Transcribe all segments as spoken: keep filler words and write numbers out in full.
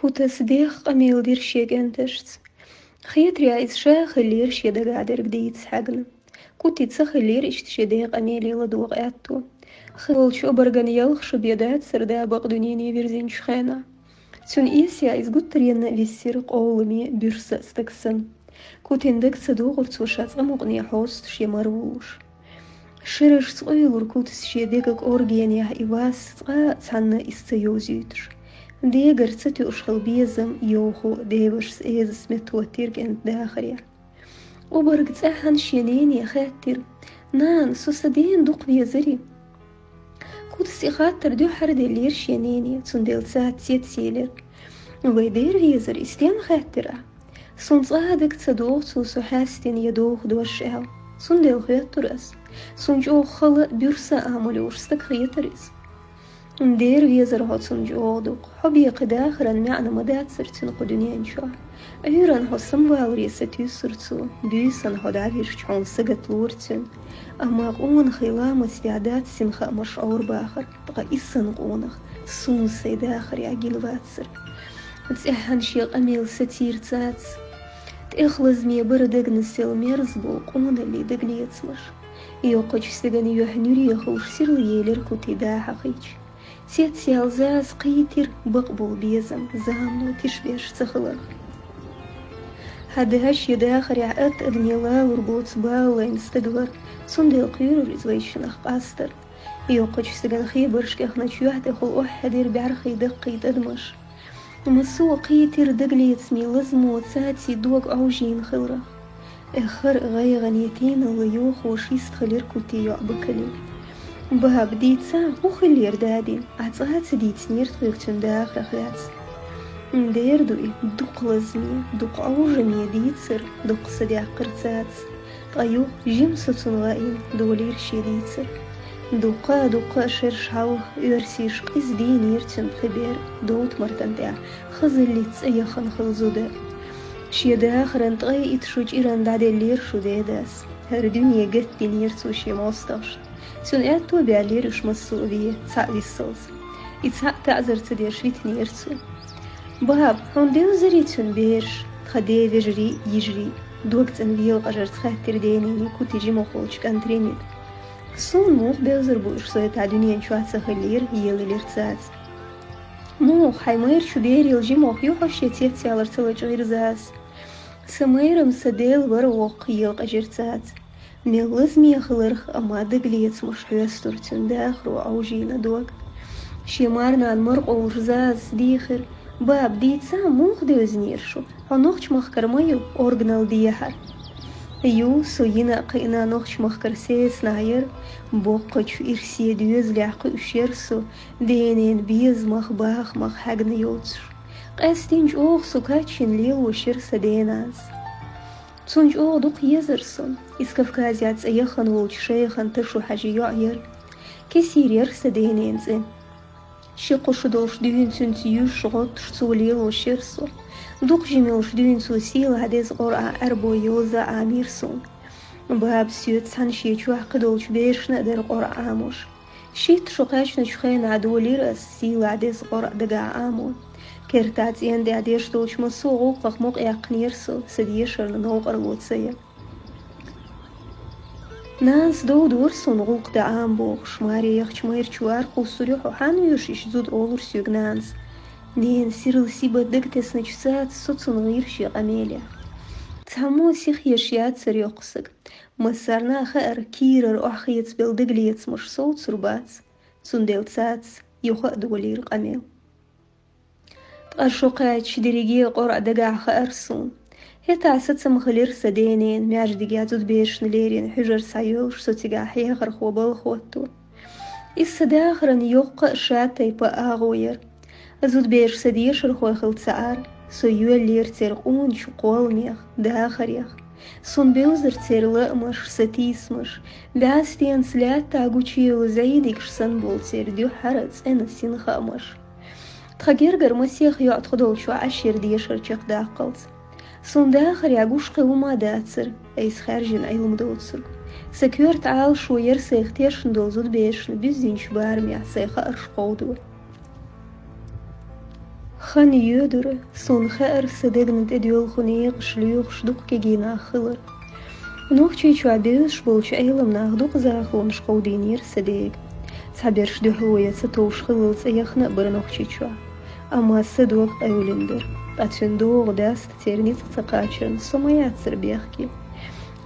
Кутас дехха къамел дир шен кӀанташца. Хетарехь, иза ша хиллера шен дагахь дерг дийца хьаьгна. Кути ца хиллера иштта шен ден къамеле ладогӀа аьтто. Хи волчу обаргана ялх шо бен дацара да бакъ дуьнене вирзинчу хенахь. Цуьнан эсех иза гуттаренна а виссира къовламе, буьрса а стаг санна. Кутин дага ца догӀура цо ша цкъа мукъане хьоста шен мара вуллуш. Шерашца къуьйлура Кутас шен деган кӀоргенехь и вас, цкъа а цхьанна иза ца йовзуьйтуш. Дегара ца тоьуш хилла безам, йовхо, девашас эзас меттахӀоттийра кӀентан дахарехь. Обарга цӀеххьана шен нене хаьттира: «Нана, со сан дена дукха везарий?» Кутас и хаттар дуьххьара деллера шен нене, цундела цаца цецъелира: «Вай дера везар, и стенна хаьттира ахь? Суна цкъа а дага ца догӀу цо со хьаьстина я доху дош аьлла. Цундела хоьттура ас. Суна чӀогӀа хала а, буьрса а амал йолуш стаг хетара иза». «Дера везара хьо цунна чӀогӀа дукха. Хьо бен кхин дахаран маьӀна ма дацара цуьнан кху дуьнен чохь. Ӏуьйранна хьо самаваларе сатуьйсура цо, буьйсанна хьо дӀавижча, хьуна сагатдора цуьнан. Амма къонахий ламастехь дац синхаамаш Ӏорабахар, ткъа и санна къонах суна сайн дахарехь гина вацара». ЦӀеххьана шен къамел сацийра цаца. ТӀехлазаме бара дагна сел мерза болу къоналлин дагалецамаш. Йоккхачу стеган юьхь нуьре хууш сирла елира Кути да хьахийча. Цецъяьлла заза кхийтира бакъболу безам, замано тишбеш ца хиларх. Хьан да шен дахарехь атта адамийн лалур боцу балалайн стаг вара, цундела кхоьрура иза вайшиннах къастар. Йоккхачу стеган хебарш кӀехначу юьхь тӀехула охьахьаьдира бӀаьрхий, даккхий тӀадамаш. Массо а кхийтира дагалецамийн лазамо цацийн дог Ӏовжийна хиларх. Эххар а гӀайгӀане, тийналла йохош йистхилира Кутин йоӀ Бакали. «Баба, дийцахьа, хӀун хиллера дадин? Ахь цкъа а ца дийцинера тхоьга цуьнан дахарх лаьцна». «Дера ду и, дукха лазаме, дукха Ӏовжаме дийцира», — дуккха садаьккхира цаца. Ткъа юха, жима соцун гӀайна, долийра шен дийцар. Дуккха а, дуккха а шераш хьалха оьрсаша къиза дийнийра цуьнан пхи бер, довта-мартан тӀехь хазаллица цӀе яхана хилла зуда. Шен дахаран ткъе итт шо чӀиран дӀаделлера шун дедас. ХӀара дуьне гатдинера цо шен мостагӀашна. Цуьнан аьтто а баьллера уьш массо а вен, цхьаъ виссалц. И цхьаъ таӀзар ца деш витинера цо. «Баба, хьуна девзарий цуьнан бераш, тхан ден вежарий а, йижарий а?» — дог цӀена велакъажарца хаьттира денене Кути жимахволчу кӀант Ремита. «Суна муха бевзар бу уьш, со и тӀехь дуьнен чохь ца хиллера», — елаелира цаца. «Муха, хьайн майрачу берал жимах ю хьо шен цецъялар ца лачкъийра заза?» «Сан майрам сан Дела вара воккха», — елакъажира цаца. Мел лазаме хиларх, амма дагалецамаш хьоьстура цуьнан дахаро Ӏовжийна дог. Шен марнана маракъовлуш зазас дийхира: «Баба, дийцахьа, муха девзинера шу? Хьо нохчмахкара ма ю, органал дехьара». «Ю, со йина а кхиъна нохчмахкара сецнахь яра, боккхачу ирсе доьзалехь кхуьуш яра со, денен безамах, бахамах хьаьгна йоцуш. Къаьстина чӀогӀа со кхаччийна лелош яра сан денанас. Цунна чӀогӀа дукха езара суна. Иза Кавказехь цӀе яхана волчу шайхан Ташу-Хьаьжин йоӀ яра. Кесийр яра сан денен цӀе. Ши-кхо шу долуш дуьйна цуьнца юьйш, гӀоттуш цо лелош яра со. Дукха жима йолуш дуьйна цо сийлахь деза Къуръан Ӏаьрбойн йоза Ӏамийра суна. Баба соьца цхьаьна шен чохь кхидолчу берашна а дара Къуръан Ӏамош. Шийтта шо кхаьчначу хенахь долийра ас сийлахь деза Къуръан дагахь Ӏамо. Кертахь цӀенна тӀехь деш долчу массо а гӀуллакхах мукъаяьккхинера со, сан дешарна новкъарло ца ян. Нанас дов дора суна гӀуллакх дан Ӏамабохуш, маре яхачу майрачу вара кхуссур ю хьо, хьан оьшу иштта зуда олура соьга нанас. Ненан сирла сибат дагатесначу цаца соцун гӀийра шен къамелехь. Цхьаммо сихъеш яцара йоккха саг. Массарна а хаьара, кийрара охьахецабелла дагалецамаш совцур бац, цундела цаца юха а долийра къамел. Ткъа шо кхаьчча дерриге а Къуръан дагахь хаьара суна. ХӀетахь сацам хилира сан денен, маьждигехь зудаберашна леррина хьуьжар схьайоьллуш, со цигахь хьехархо, балхахӀотто. Иза сан дахаран йоккха а, шатайпа а агӀо яра. Зудабераш сан дешархой хилла ца Ӏара, со йоьллера церан къоначу кхолламех, дахарех. Суна бевзара церан лаамаш, сатийсамаш, бӀаьстенца лаьттахь гучуевлла зӀийдигаш санна болу церан дуьххьара цӀена синхаамаш. Тхан гергара масех йоӀ тхо долчохь Ӏаш яра дешар чекхдаккхалц. Суна дахарехь гуш кхин хӀума а дацара, айса хаьржина Ӏилма доцург. Сан коьрта Ӏалашо яра сайх тешна долу зудаберашна буьззинчу барамехь сайн хаарш кховдо. Хан йоьдура, суна хаьара са дегна тӀедоьлху некъаш лоьхуш дукха кегий нах хилар. Нохчийчохь бевзаш болчу Ӏеламнаха дукха захалонаш кховдийнера сан дега. Цхьаберш дуьхьало ян ца товш хиллал цӀе яхна а бара Нохчийчохь. Амма сан дог къевлина дара. Ткъа цуьнан догӀу даста церан ницкъ ца кхачарна со ма яцара бехке.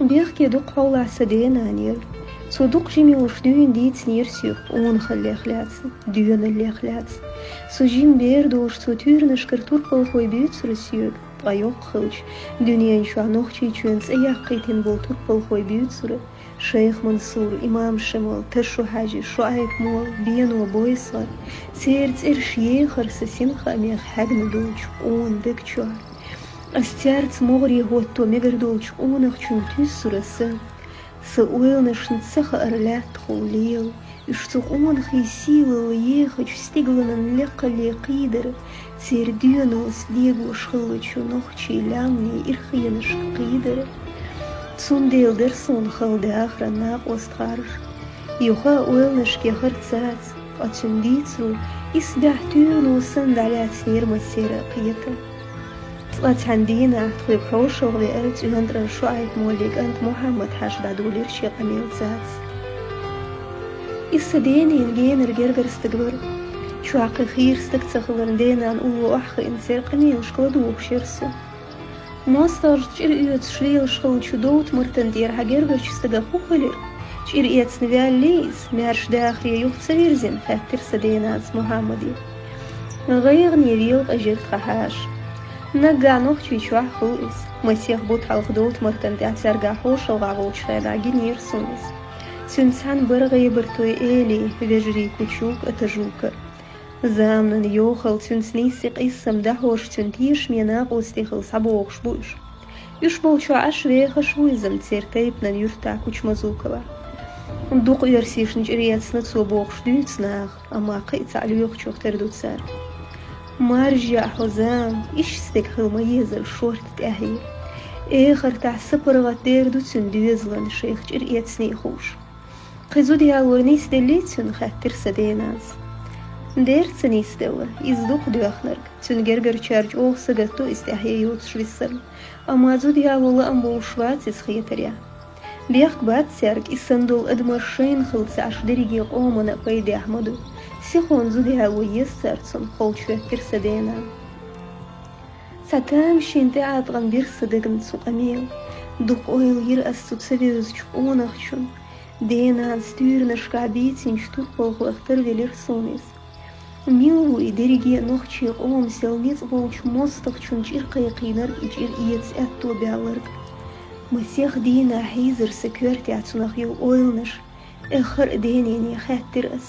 Бехке дукха хьолахь сан денан яра. Цо дукха жима йолуш дуьйна дийцинера соьга къонахаллех лаьцна, доьналлех лаьцна. Со жима бер долуш цо туьйранашкара турпалхой буьйцура соьга, ткъа йоккха хилча, дуьнен чохь Нохчийчоьнан цӀе яккхийтина болу турпалхой буьйцура: Шайх Мансур, Имам Шемал, Ташу Хьаьжи, Шуайб-молла, Бено Бойсар. Церан цӀераш ехара сан синхаамех хьаьгна долчу къона даг чохь. Ас цаьрца могӀаре хӀотто мегар долчу къонахчунна туьйсура сан. Сан ойланашна ца хаьара лаьттахула лела, уьш цу къонахий сийлалла ехачу стигланан лекхалле кхийдара, церан доьналлица дегош хиллачу нохчийн лаьмнийн ирхенашка кхийдара. Цундела дара суна хала дахаран накъост харжа. Юха ойланашка яхара цаца, ткъа цуьнан дийцаро исбаьхьа туьйрано санна дӀалаьцнера массеран а кхетам. Цкъа цхьана дийнахь тхоьга хьошалгӀа веара ЦӀоьнтаран Шуайб-моллин кӀант Мухьаммад-Хьаьжа, дӀадолийра шен къамел цаца. Иза сан денан генара гергара стаг вара. Чохь кхин хийра стаг ца хиларна, денан улло охьахиъна церан къамелашка ладугӀуш яра со. МостагӀчу чӀир оьцуш лелаш хиллачу Довтмартан тӀера хьан гергарчу стагах хӀун хилира? ЧӀир эцна ваьллий иза, маьрша дахаре юха ца вирзина? — хаьттира сан денанас Мухьаммаде. ГӀайгӀане вела къежира тхан Хьаьжа. Наггахь Нохчийчохь хуьлу иза. Масех бутт хьалха Довтмартан тӀехь цаьргахь хьошалгӀахь волчу хенахь гинера суна иза. Цуьнца цхьаьна бара ГӀебартойн Эли, вежарий Кучук а, Тажук а. Заманан йохалла цуьнца нийсса къийсам дӀахьош, цуьнан тешаме накъостий хилла схьабогӀуш бу уьш. Уьш болчохь Ӏаш вехаш ву иза-м церан тайпанан юьртахь Кучмазуковахь. Дукха оьрсашна чӀир эцна цо бохуш дуьйцу наха, амма кхин а цхьаъ лоьхучух тера ду цара. Маржа яа хьо, зама, иштта стаг хила ма езара шорта тӀаьхье. Эхартахь сапаргӀат дер ду цуьнан доьзалан, шайх чӀир эцний хууш. Кхин зуда ялор нисделлий цуьнан? — хаьттира сан денанас. Дера ца нисделла, иза дукха доьхнарг. Цуьнан гергарчара чӀогӀа сагатдо иза тӀаьхье йоцуш висарна. Амма зуда яло лаам болуш вац иза хетарехь. Бехк бац цаьрга, и санна долу адамаш шайна хилла ца Ӏаш дерриге къомана а пайдехь ма ду. Сихонца зуда яло еза цара цунна, — холчу хӀоьттира сан денан. Цхьа тамашийна тӀеӀаткъам бира сан дегна цу къамела. Дукха ойла йира ас цу ца вевзачу къонахчунна. Денанас туьйранашкахь бийцинчу турпалхойх тарвелира суна иза. Мила ву и дерриге а нохчийн къоман сел ницкъ болчу мостагӀчун чӀир кхайкхийнарг, и чӀир эца аьтто баьлларг? Масех дийнахь хьийзара сан коьртехь цунах йолу ойланаш, эххар а денене хаьттира ас.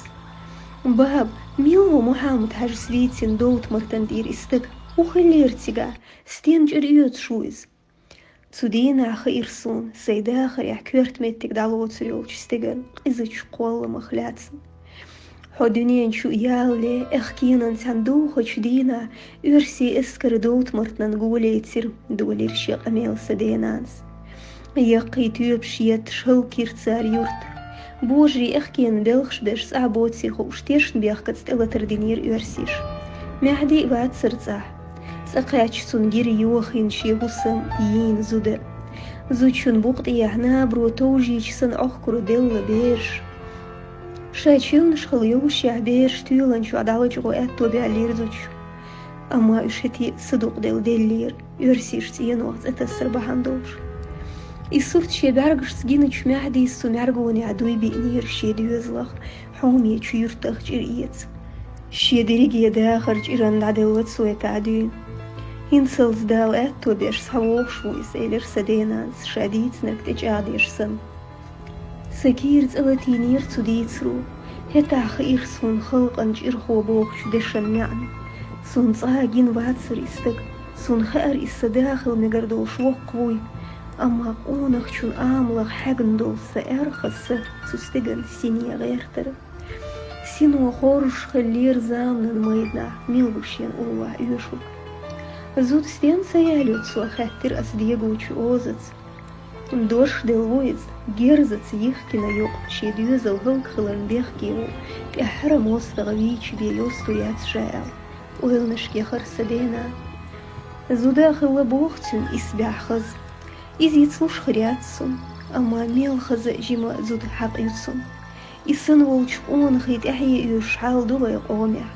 Баба, мила ву Мухьаммад-Хьаьжас вийцина Довтмартан тӀера и стаг? ХӀун хиллера цигахь? Стен чӀир оьцуш ву иза? Цу дийнахь хаьира суна сайн дахарехь коьрта меттиг дӀалоцур йолчу стеган къизачу кхолламах лаьцна. Хьо дуьнен чу ялале, аьхкенан цхьаьна духучу дийнахь оьрсийн эскар Довтмартанан гулейцира, — долийра шен къамел сан денанас. Яккхий тоьпаш етташ хӀаллакйира цара юрт. Божарий аьхкенан белхаш беш цӀахь боций хууш, тешнабехкаца тӀелатар динера оьрсаша. Маьхьди а вацара цӀахь. Цкъа кхаьчча, цунна гира йохийна шен хӀусам, йийна зуда. Зудчун букъа тӀехь набаро товжийча санна Ӏохкур делла бераш. Ша чевнаш хила йовшехь, бераш тоьланчохь дӀалачкъо аьтто баьллера зудчо. Амма уьш хӀетте а садукъаделла деллера, оьрсаша цӀенох цӀе тасар бахьана долуш. И сурт шен бӀаьргашца гиначу Маьхьдис цу мӀаьргонехь дуй биънера шен доьзалах, хьомечу юьртах чӀир эца. Шен дерриге дахар чӀиран дӀаделла цо и тӀаьхьа дуьйна. ХӀинцалц Дала аьтто беш схьавогӀуш ву иза, элира сан денанас, ша дийцинарг тӀечӀагӀдеш санна. Сан кийра цӀа латийнера цу дийцаро. ХӀетахь хаьира суна халкъан чӀирхо бохучу дешан маьӀна. Суна цкъа а гина вацара и стаг. Суна хаьара иза сан да хила мегар долуш воккха вуй. Амма къонахчун амалах хьаьгна долу сан аьрха са цу стеган сине гӀертара. Сино хоржуш хиллера заманан майданахь, мила ву шена уллохь оьшург. Зуда стенна ца ялайо цо, хаьттира ас дегочу озаца. Дош делла ву иза, герзаца йихкина юкъа, шен доьзал хӀаллакьхиларна бехке ву, тӀаьххьара мостагӀа вийча бен йостур яц ша аьлла. Ойланашка яхар са дена. Зуда а хилла боху цуьнан исбаьхьа хаза. Иза йицлуш хир яц суна, амма мел хаза а жима зуда хьакъ ю цунна. И санна волчу къонахий тӀаьхье оьшуш хьал ду вайн къомехь.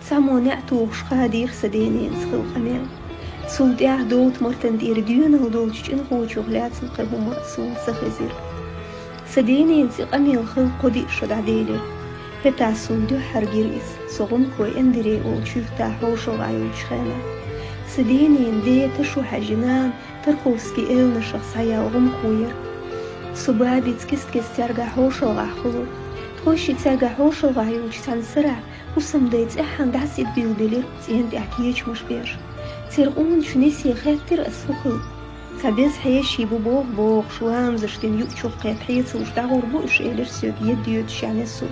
Цхьаммо неӀ тухуш хадийра са дененца хилла къамел. Цул тӀаьхьа Довтамартан тӀера доьналла долчу чӀинхочух лаьцна кхин хӀума а суна ца хезира. Сан дененца и къамел хилла кхо-диъ шо дӀаделира. ХӀетахь суна дуьххьара гира иза, со гӀумкхой Эндерей олучу юьртахь хьошалгӀахь йолчу хенахь. Сан денан ден ташо хьаьжна нана Тарковский элнашах схьаяьлла гӀумко яра. Со бабица кест-кеста цаьргахь хьошалгӀахь хуьлура. Тхойшиъ цаьргахь хьошалгӀахь йолчу цхьана сарахь хӀусамдай цӀеххьана дӀасаидбилбелира цӀен тӀехь кечамаш беш. Церан къоначу несе хаьттира ас хӀун хилла. Цхьа беза хьеший бу боху бохуш, ламазаш дина юучух кхетта хьецалуш дӀагӀур бу уьш, элира соьга едда йоьдуш несо.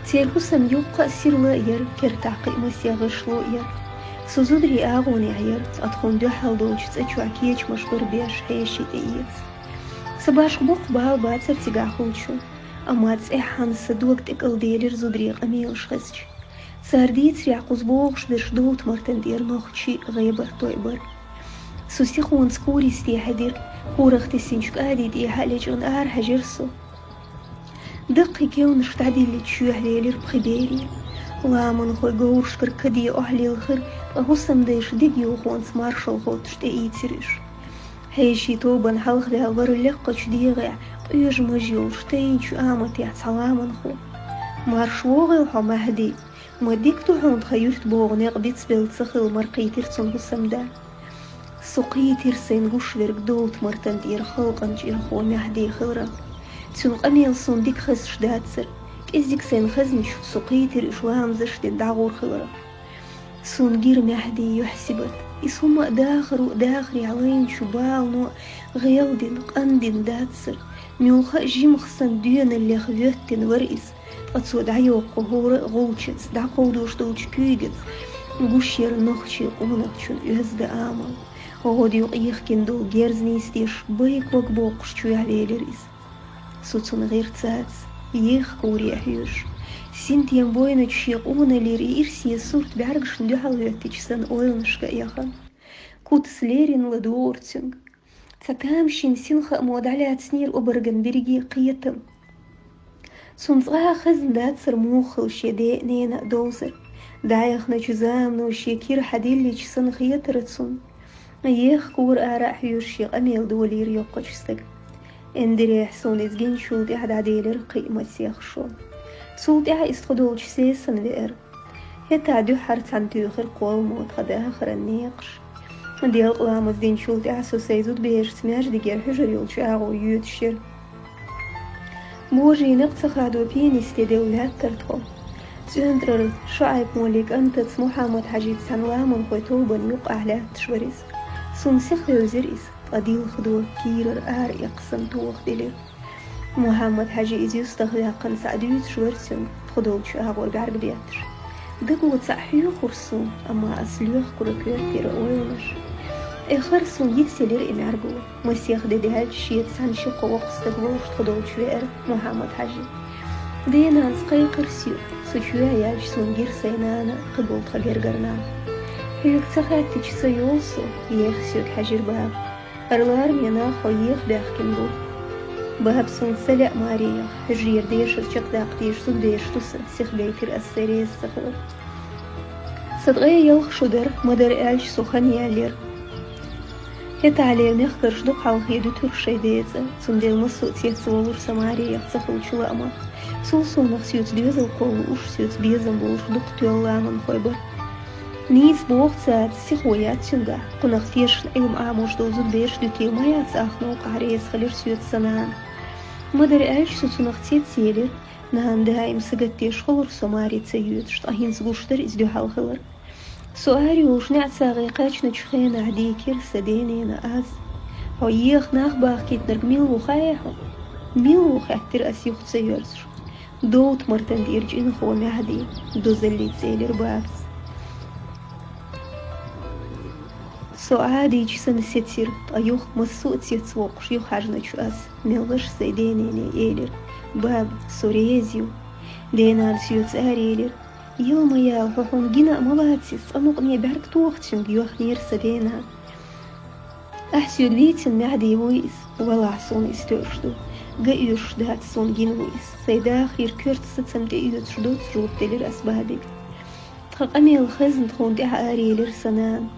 Церан хӀусам юккъа а сирла а яра, кертахь кхин а масех гӀишло а яра. Со зударий агӀонехь яра, ткъа тхуна дуьхьал долчу цӀа чохь кечамаш бара беш хьеший тӀеэца. Сан башха боккха бала бацара цигахь хуьлучун, амма цӀеххьана сан дог тӀекӀалделира зударий къамелаш хезча. Цара дийцарехь, кхуза бохуш берш Довтамартан тӀера нохчий а, гӀебартхой а бара. Со сихонца куристе хьаьдира, корах тесинчу кӀади тӀехьа а лечкъина арахьаьжира со. Даккхий кевнаш дӀадиллича, шоьхьа велира пхи бере. Ламанхой говрашкара каде охьалелхира, ткъа хӀусамдайша дегайовхонца маршалла хоттуш тӀеийцира уьш. Хьеший тобанна хьалхаваьлла вара лекхачу дегӀехь къоьжа-мажа йолуш тайначу аматехь цхьа ламанхо. Марша вогӀийла хьо, Махьди! Ма дика ду хьуна тхан юьрта богӀу некъ бицбелла ца хилла, маркхийтира цунна хӀусамда. Со кхийтира сайна гуш верг Довтамартан тӀера халкъан чӀирхо Махьди хиларан. Цуьнан къамел суна дика хезаш дацара. КӀеззиг сайна хезнарш со кхийтира уьш ламазаш дина дӀагӀур хиларан. Суна гира Махьди юьхь-сибат. Иза хӀумма а дахаро а, дахарехь лайначу балано а гӀелдина, къандина дацара. Муьлхха а жимах санна доьналлех воьттина вара иза. Ткъа цо дӀайоккху хӀора а гӀулчаца, дӀакховдош долчу куьйгаца гуш яра нохчийн къонахчун оьзда амал. ГӀодаюкъ йихкина долу герз нийса деш, байког боккхуш чоьхьа велира иза. Со цунна гӀирцаца, ехха куре а хьоьжуш, синтем бойначу шен къоналлера и ирсе сурт бӀаьргашна дуьхьал хӀоьттича санна ойланашка а яхана. Кутас леррина ладогӀура цуьнга. Цхьа тамашийна синхаамо дӀалаьцнера обарган берриге кхетам. Цунна цкъа а хезна дацара муха хилла шен ден а, ненан а довзар. ДӀаяхначу замано шен кира хьадиллича санна хетара цунна. Ехха кура ара а хьоьжуш, шен къамел долийра йоккхачу стага. Эндерехь суна иза гиначул тӀаьхьа дӀаделира кхин а масех шо. Цул тӀаьхьа иза тхо долчу сесана веара. ХӀетахь дуьххьара цхьаьна туьйхира кхолламо тхан дахаран некъаш. Делкъа ламаз динчул тӀаьхьа со сайн зудаберашца маьждигера хьуьжар йолчу агӀо йоьдуш яра. Божий некъ ца хадо пенисте делла лаьттара тхо. ЦӀоьнтӀарара ШоӀайп-моллин кӀантаца Мухьаммад-Хьаьжица цхьаьна ламанхойн тобанна юккъехь лаьтташ вара иза. Суна сиха вевзира иза, ткъа дилха дог кийрара ара эккха санна тохаделира. Мухьаммад-Хьаьжи иза юьстах ваьккхина схьа дуьйцуш вара цуьнга, тхо долчу агӀор бӀаьрг бетташ. Даго цхьаъ хьоьхура суна, амма ас лоьхкура коьртера ойланаш. Эххар суна йицъелира и мӀаьрго. Масех де даьлча, шеца цхьаьна ши-кхо воккха стаг волуш тхо долчу веара Мухьаммад-Хьаьжи. Ден-нанас кхайкхира соьга, со чоьхьа яьлча, суна гира сайн нана а, кхиболу тхан гергара нах. Хьоьга ца хаьттича ца йолу со, еха соьга хьаьжира баба. ХӀара лараме нах хьо еха баьхкина бу. Баба, суна ца лаьа маре яха, хьуьжарера дешар чекхдаккха дезаш зудабераш ду сан, сиха гайтира ас сайн реза ца хилар. Сан ткъе ялх шо дара, ма-дарра аьлча, со хан яьллера. ХӀетахь лела мехкарша дукха хьалхе дуьтура шайн ден цӀа, цундела массо а цецволура сан маре яха ца хиллачу лаамах. Цул совнах соьца доьзал кхолла лууш, соьца безам болуш дукха тоьлла ламанхой бара. Нийса боху цаьрца, сихо яц цуьнгахь, кхунах тешашна Ӏилма Ӏамош долу зудабераш дуьтийла ма яц, ах новкъахь реза хилира соьца сан нана. Ма-дарра аьлча, со цунах цецъелира. Нана даим сагатдеш хилира со маре ца йоьдуш, ткъа хӀинца гуш дара иза дуьхьал хилар. Со арайолуш неӀ цагӀе кхаьчначу хенахь дийкира сан ден-ненан аз. Хьо еха нах бахкийтинарг мила ву хаьий хьуна? Мила ву, хаьттира ас юха ца йоьрзуш. Довтамартан тӀера чӀинхо Махьди, дозаллица элира бабас. Со Ӏадийча санна сецира, ткъа юха массо а цецвоккхуш юхахьаьжначу ас, меллаша сайн ден-нене элира: «Баба, со реза ю». Ден-нана соьца араелира: Йылма яла, хьо хьуна гина а ма вац из, цкъа мукъане бӀарг тоха цуьнга, йоах нера сан дена. Ахь соьга вийцина Маьхьди вуй из, валлахӀи, суна из тоьуш ду. Га оьшуш дац, суна гина ву из. Сайн дахарера коьрта сацам тӀеоьцуш доцца, жоп делира ас бабига. Тхан къамел хезна тхуна тӀаьхьа араелира сан нана.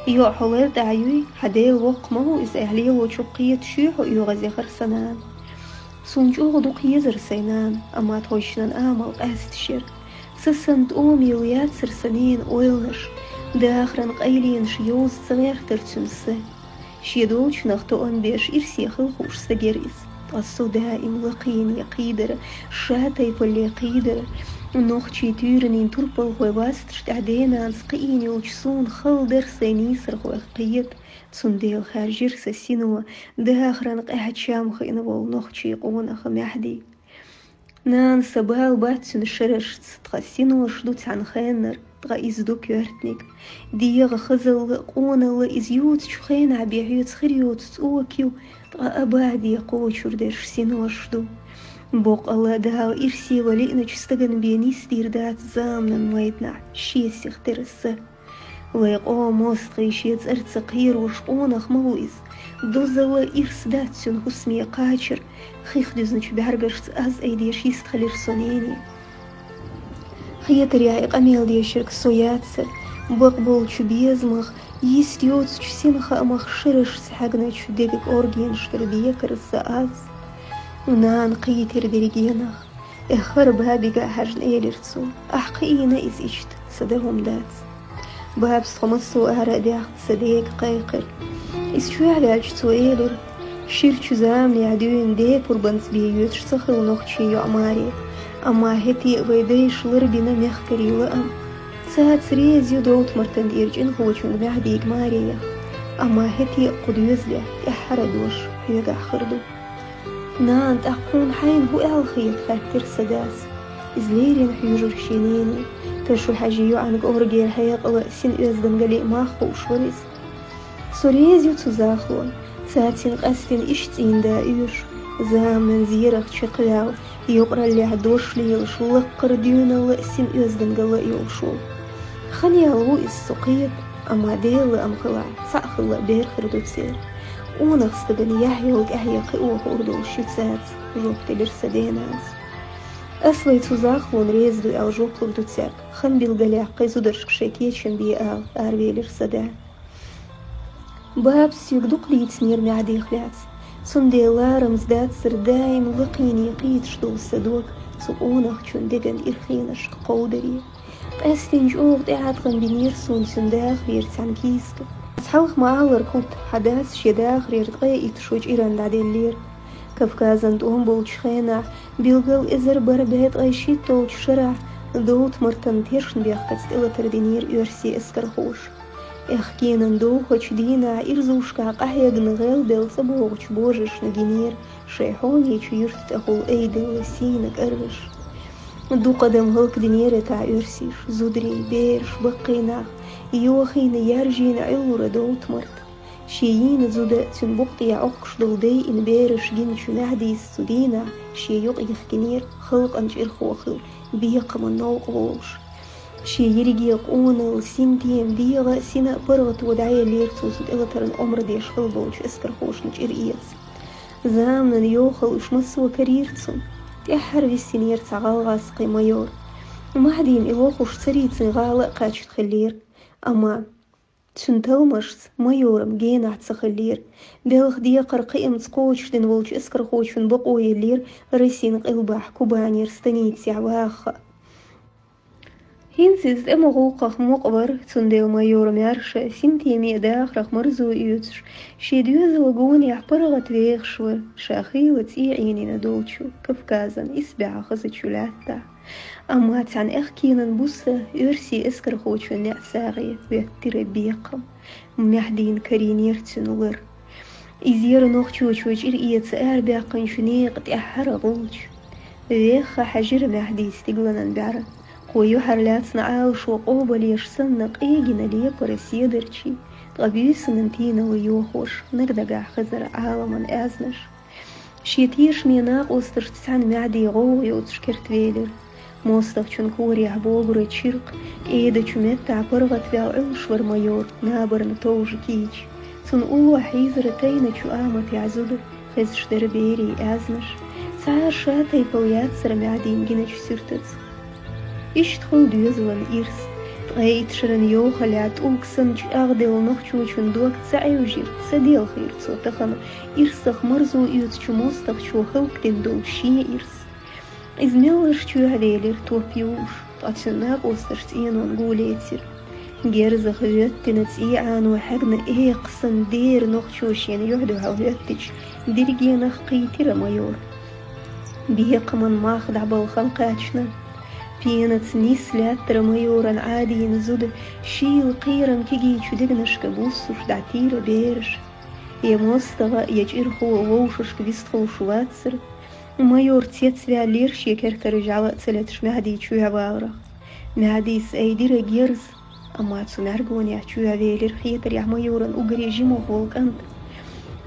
ЙоӀ, хьо лар тӀехь юй, хьан Дела воккха ма ву иза, аьлла лелочух кхета шуьйра хьо оьгӀаз, яхара сан нана. Суна чӀогӀа дукха езара сайн нана, амма тхойчнан амал къаьсташ яра. Са санна тӀома йилла яцара сан ненан ойланаш, дахаран къайленаш йовза ца гӀертара цуьнан са. Шен долчунах тоам беш ирсе хила хууш стаг яра иза. Ткъа со даим лакхене кхийдара, шатайпале кхийдара, нохчийн туьйранийн турпалхой васташ тӀехь денанца кхиийна йолчу суна хала дара сайн нийсархойх кхета, цундела хаьржира сан сино дахаран къаьхьа чам хиъна волу нохчийн къонах Маьхьди. Нана, сан бала бац цуьнан шерашца, тхан синош ду цхьана хеннара, ткъа иза ду коьртаниг. ДегӀан хазалла а, къоналла а иза юьйцучу хенахь бен хьоьца хир йоцу цӀока ю, ткъа абаде кхочур дерш синош ду. Боккъала а, Дала ирсе ван лиъначу стагана бен нисдийр дац заманан майданахь шен сиха тера са. Вайн къоман мостагӀий шен цӀарца кхерош къонах ма ву иза. Дозалла а ирс дац цуьнан хӀусаме кхачар, хих дуьзначу бӀаьргашца аз айдеш йистхилира со нене. Хетарехь, и къамел дешарг со яцара, бакъболчу безамах, йист йоцучу синхаамах шерашца хьегначу деган кӀоргенашкара бекара сан аз. Нана кхийтира дерригенах. Эххар бабига а хьаьжна элира цо: «Ахь кхиийна иза иштта, сан дан хӀума дац». Бабас тхо массо а ара а даьхна, сан дега кхайкхира. Иза чоьхьа ваьлча, цо элира: «Ширачу заманехь дуьйна декурбанца бен йоьдуш ца хилла нохчийн йоӀ маре, амма хӀетте а вайн дайша ларбина мехкарийн лаам. Цаца реза ю Довтмартан тӀера чӀинхочуьнга Маьхьдига маре яха, амма хӀетте а кху доьзалехь тӀаьххьара дош хьоьгахь хир ду». «Нана, тӀаккха хьуна хьайна хӀун аьлла хета?» — хаьттира сан дас. Иза леррина хьоьжура шен нене. Ташу-Хьаьжин йоӀан кӀоргера хьекъал а, син оьздангаллин мах хууш вара иза. Со реза ю цу захлонна. Цацин къаьстина иштта цӀийнда оьшу, заманан зерах чекхваьлла, юкъараллехь дош лелаш, лаккхара доьналла а, син оьздангалла а йолуш волу. Хан яьлла ву иза, со кхета, амма Делан лаам хилахь, цхьаъ хилла а бер хир ду церан. Къонах стагана яхь йолу тӀаьхье кхио хуур долуш ю цаьрца, жоп делира сан денас. Ас вай цу захлонна реза ду аьлла жоп лур ду цаьрга, хан билгалъяьккхи зударшка шайн кечам бе ала, аравелира сан да. Бабас соьга дукха дийцинера Маьхьдих лаьцна, цундела ларамза дацара даим лакхене кхийтуш долу сан дог цу къонахчун деган ирхенашка кховдаре. Къаьстина чӀогӀа тӀеӀаткъам бинера суна цуьнан дахарера цхьана кийсага. Ас хьалха ма-аллара, Кут, хьан дас шен дахарера ткъе итт шо чӀиран дӀаделлера. Кавказан тӀом болчу хенахь, билггал эзар бархӀ бӀе ткъе шийтталгӀачу шарахь, Довтмартан тешнабехкаца тӀелатар динера оьрсийн эскархоша. Аьхкенан довхачу дийнахь ирзушкахь къахьегна гӀелбелла цӀа богӀучу божаршна гинера шайн хьоме чу юьрта тӀехула айделла сийна кӀарраш. Дукха адам хӀаллакдинера тӀехь оьрсаш, зударий, бераш, баккхий нах, йохийна, яьржийна Ӏиллура Довтмарт. Шен йийна зуда, цуьнан букъа тӀехь Ӏохкуш долу дай йина бераш гиначу Маьхьдис цу дийнахь шен юкъа йихкинера, халкъан чӀирхо хилла, бекхаман новкъа волуш. Шен ерриге къоналла, синтем, дегӀа а, сина а паргӀато дӀаеллера цо цу тӀелатарна омра деш хилла болчу эскархошна чӀир эца. Заманан йохалла уьш массо а карийра цунна. ТӀаьххьара виссинера цхьа гӀалгӀазкхи майор. Маьхьдина и лохуш ца дийцина гӀала а кхаьчна хиллера. Амма цуьнан талламашца майоран генахь ца хиллера. Белхан декхар кхиамца кхочушдина волчу эскархочун бакъо еллера Россин къилбахь Кубанера станицехь ваха. ХӀинца иза тӀеман гӀуллакхах мукъа вара, цундела майор маьрша, синтеме а, дахарх марзо оьцуш, шен доьзалан гонехь паргӀат вехаш вара, ша хийла цӀий Ӏийнийна долчу Кавказан исбаьхьа хазачу лаьттахь. Амма цхьана аьхкенан буса оьрсийн эскархочун неӀ сагӀе хӀоьттира бекхам. Маьхьдина карийнера цуьнан лар. Иза яра нохчочо чӀир эца арабаьккхинчу некъан тӀаьххьара гӀулч. Вехха хьаьжира Маьхьди стигланан бӀаьра. Кхо юьхьарлаьцна Ӏалашо къобалъеш санна, къегина лепара седарчий, ткъа буьйсанан тийналла йохош, наг-нагахь хезара Ӏаламан аьзнаш. Шен тешаме накъосташца цхьаьна Маьхьди гӀовгӀа йоцуш керта велира. МостагӀчун корехь богура чиркх, кӀеда чу меттахь паргӀатваьлла Ӏуьллуш вара майор, набарна товжа кийча. Цунна уллохь хьийзара тайначу аматехь зуда, хезаш дара берийн аьзнаш. Цхьа а ша тайпал яцара Маьхьдина гиначу суьртаца. Иштта хуьлу доьзалан ирс. Ткъе итт шаран йохаллехь тӀулг санна чӀагӀделла нохчочун дог ца Ӏевжира, ца делхийра цо тахана ирсах марзо оьцучу мостагӀчо хӀаллакдина долу шен ирс. Иза меллаша чоьхьавелира топ юуш, ткъа цуьнан накъосташа цӀенонан гулецира. Герзах хӀоьттина цӀий Ӏано хьегна экха санна дера нохчо шена юьхь-дуьхьал хӀоьттича, дерриге нах кхийтира майор. Бекхаман мах дӀабалхана кхаьчна. Пенаца нисса лаьттара майоран Ӏадийна зуда, шийла кхерам кегийчу дегнашка буссуш дӀатийра бераш. Я мостагӀа, я чӀирхо вовшашка вистхуьлуш вацара. Майор цецваьллера шен кертара жӀаьла а ца леташ Маьхьди чоьхьаваларх. Маьхьдис айдира герз, амма цу мӀаьргонехь чоьхьавелира хетарехь майоран уггаре жимах волу кӀант.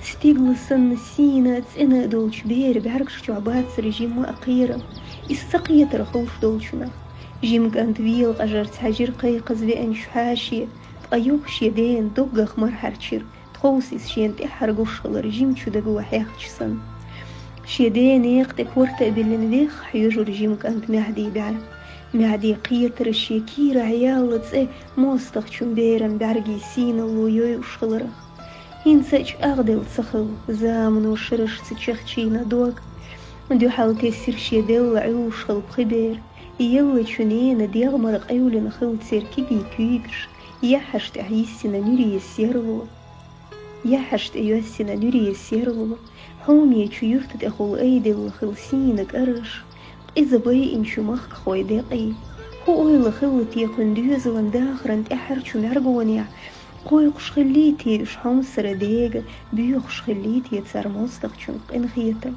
Стигла санна сийна а, цӀена а долчу беран бӀаьргаш чохь бацара жимма а кхерам, иза ца кхетара ховш долчунах. Жима кӀант велакъажарца хьаьжира кхайкхаза веанчу хьаьший, ткъа юха шен дена доггах мара хьаьрчира, тховса иза шена тӀаьххьара гуш хилар жимачу даго хьехча санна. Шен ден некха тӀе корта а биллина вехха хьоьжура жима кӀант Маьхьди бӀаьра. Маьхьди кхетара шен кийрахь яьлла цӀе мостагӀчун беран бӀаьргийн сийналло йойуш хиларх. ХӀинца а чӀагӀделла ца хилла замано шарашца чехчийна дог. Дуьхьал тесира шен делла Ӏуьллуш хилла пхи бер. Еллачу ненан дегӀ мара къевлина хилла церан кегий куьйгаш, яххьаш тӀехь йиссина нуьрин серло. Яххьаш тӀе йоьссина нуьрин серло, хьоме чу юьрта тӀехула айделла хилла сийна кӀараш, къиза байинчу махкахойн декъий. ХӀун ойла хилла те кхуьнан доьзалан дахаран тӀаьххьарчу мӀаьргонехь, кхойкхуш хиллий те уьш хьомсара дега, боьхуш хиллий те цара мостагӀчун къинхетам?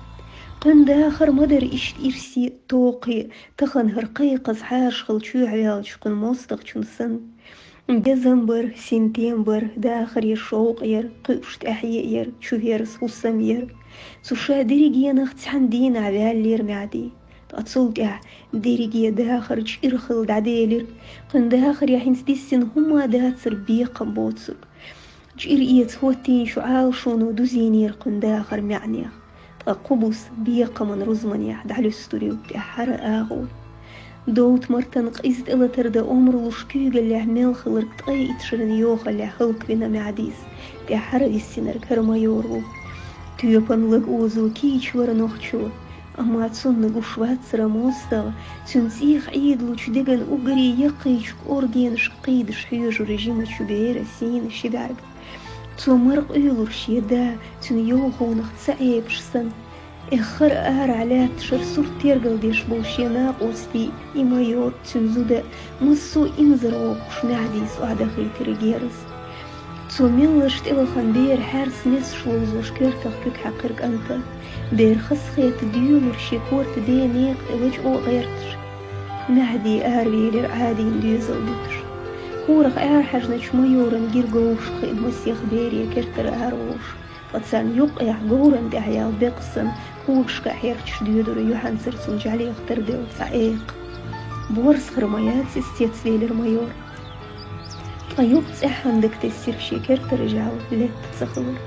Кхуьнан дахар ма дара иштта ирсе, токхе, тахана хӀара кхайкхаза хьаша хилла чоьхьаваьллачу кхуьнан мостагӀчун санна. Безам бара, синтем бара, дахаре шовкъ яра, кхуьуш тӀаьхье яра, чухерза хӀусам яра. Цу ша дерригенах цхьана дийнахь ваьллера Маьхьди. Ткъа цул тӀаьхьа дерриге дахар чӀир хилла дӀаделира. Кхуьнан дахарехь хӀинца диссина хӀумма а дацара бекхам боцург. ЧӀир эца хӀоттийначу Ӏалашоно дузийнера кхуьнан дахар маьӀнех. Ткъа кху буса бекхаман рузманехь дӀалуьстур ю тӀаьххьара агӀо. Довта-Мартан къиза тӀелатар дан омра луш куьйгаллехь мел хиларг ткъе итт шаран йохаллехь хӀаллаквина Маьхьдис тӀаьххьара виссинарг хӀара майор ву. Тоьпан лаг озо кийча вара нохчо, амма цунна гуш вацара мостагӀа, цуьнан цӀийх Ӏийдалучу деган уггаре яккхийчу кӀоргенашка кхийдаш хьоьжура жимачу беран сийна ши бӀаьрг. Цо мара къуьйлура шен да, цуьнан йовхонах ца Ӏебаш санна. Эххар а арахь лаьтташара сурт тергал деш болу шен накъостий, и майор, цуьнан зуда, массо а инзаре воккхуш Маьхьдис охьадахийтира герз. Цо меллаша тӀевахана бер хьаьрса месаш ловзош коьртах куьг хьаькхира кӀанта. Бер хазахетта доьлура шен корта ден некха тӀе лачкъо а гӀерташ. Маьхьди аравелира Ӏадийна доьзал дуьтуш. ХӀорах арахьаьжначу майоран гира говрашка хиъна масех бере кертара араволуш, ткъа царна юккъехь говран тӀехь яьлла беккъа санна, когашка хьерчаш доьдура юьхьанцара цунна жӀаьлех тарделла цхьа экха. Борз хир ма яц иза, цецвелира майор. Ткъа юха цӀеххьана дага тесира шен кертара жӀаьла летта ца хилар.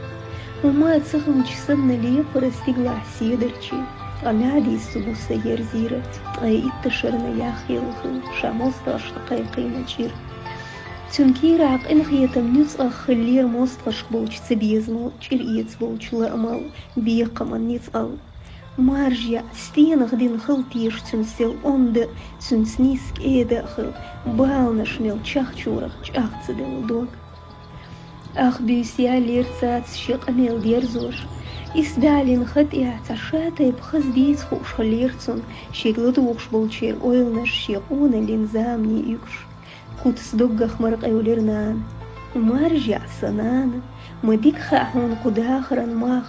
ХӀумма а ца хилча санна лекхара стигалахь седарчий, ткъа Маьхьдис цу буса ерзийра ткъе итт шарна яхъелла хилла, ша мостагӀашна кхайкхийна чӀир. Цуьнан кийрахь къинхетам нуьцкъах хиллера мостагӀашка болчу цабезамал, чӀир эца болчу лаамал, бекхаман ницкъал. Маржа яӀ, стенах дина хила теша цуьнан сел онда, цуьнца нийса кӀеда а хила, баланаш мел чахчорах чӀагӀ ца делла дог. Ах буьйса яллера цаца шен къамел дерзош. Исс далийна хан тӀехь цхьа ша тайпа хаза дийца хууш хиллера цунна, шега ладугӀуш болчеран ойланаш шен къоналлин замане уьгуш. Куц доггах мара къевлира нана. Маржа яӀ, сан нана, ма дика хаьа хьуна кху дахаран мах,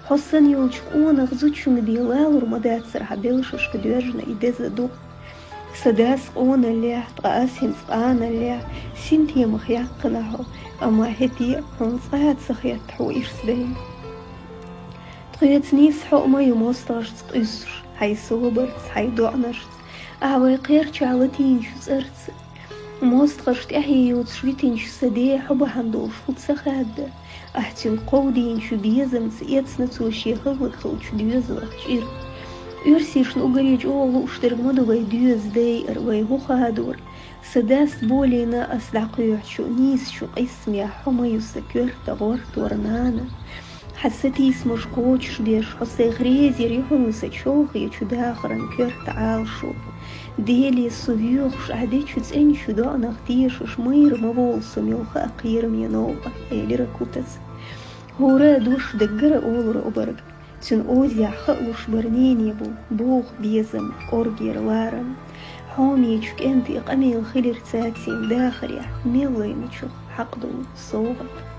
хьо санна йолчу къонах зудчунна бен лалур ма дацара хьан белшашка доьжна и деза дукъ. Сан дас къоналлехь, ткъа ас хӀинца къаналлехь, синтемах яьккхина хьо, амма хӀетте а хьуна цкъа а ца хетта хьо ирс дайна. Тхоьца нийса хьо а ма ю мостагӀашца къуьйсуш, хьайн собарца, хьайн доӀанашца. Ахь вай кхерчахь латийначу цӀарца, мостагӀашна тӀаьхье йоцуш витинчу сан ден хьо бахьана долуш хӀун ца хаьдда? Ахь цуьнга кховдийначу безамца эцна цо шен хӀаллакьхилчу доьзалах чӀир. Оьрсашна уггаре чӀогӀа лууш дерг ма ду вай доьза дайар, вай хӀун хадор. Сан дас болийна ас дӀакхоьхьучу нийсачу къийсамехь хьо ма ю сан коьрта гӀортор, нана. Хьан сатийсамаш кхочушбеш, хьо сайх реза йира хьуна сан чолхечу дахаран коьрта Ӏалашо. Деле, со воьхуш ахь дечу цӀеначу доӀанах тешаш, майра ма волу со, мел хаьа кхераме новкъа, элира Кутас. ХӀора дош даггара олура обарг. Цуьнан озехь хаалуш бара нене бу, боху безам, кӀоргера ларам. Хьомечу кӀентан и къамел хилира цаьрцийна дахарехь, мел лайначух хьакъ долу совгӀат.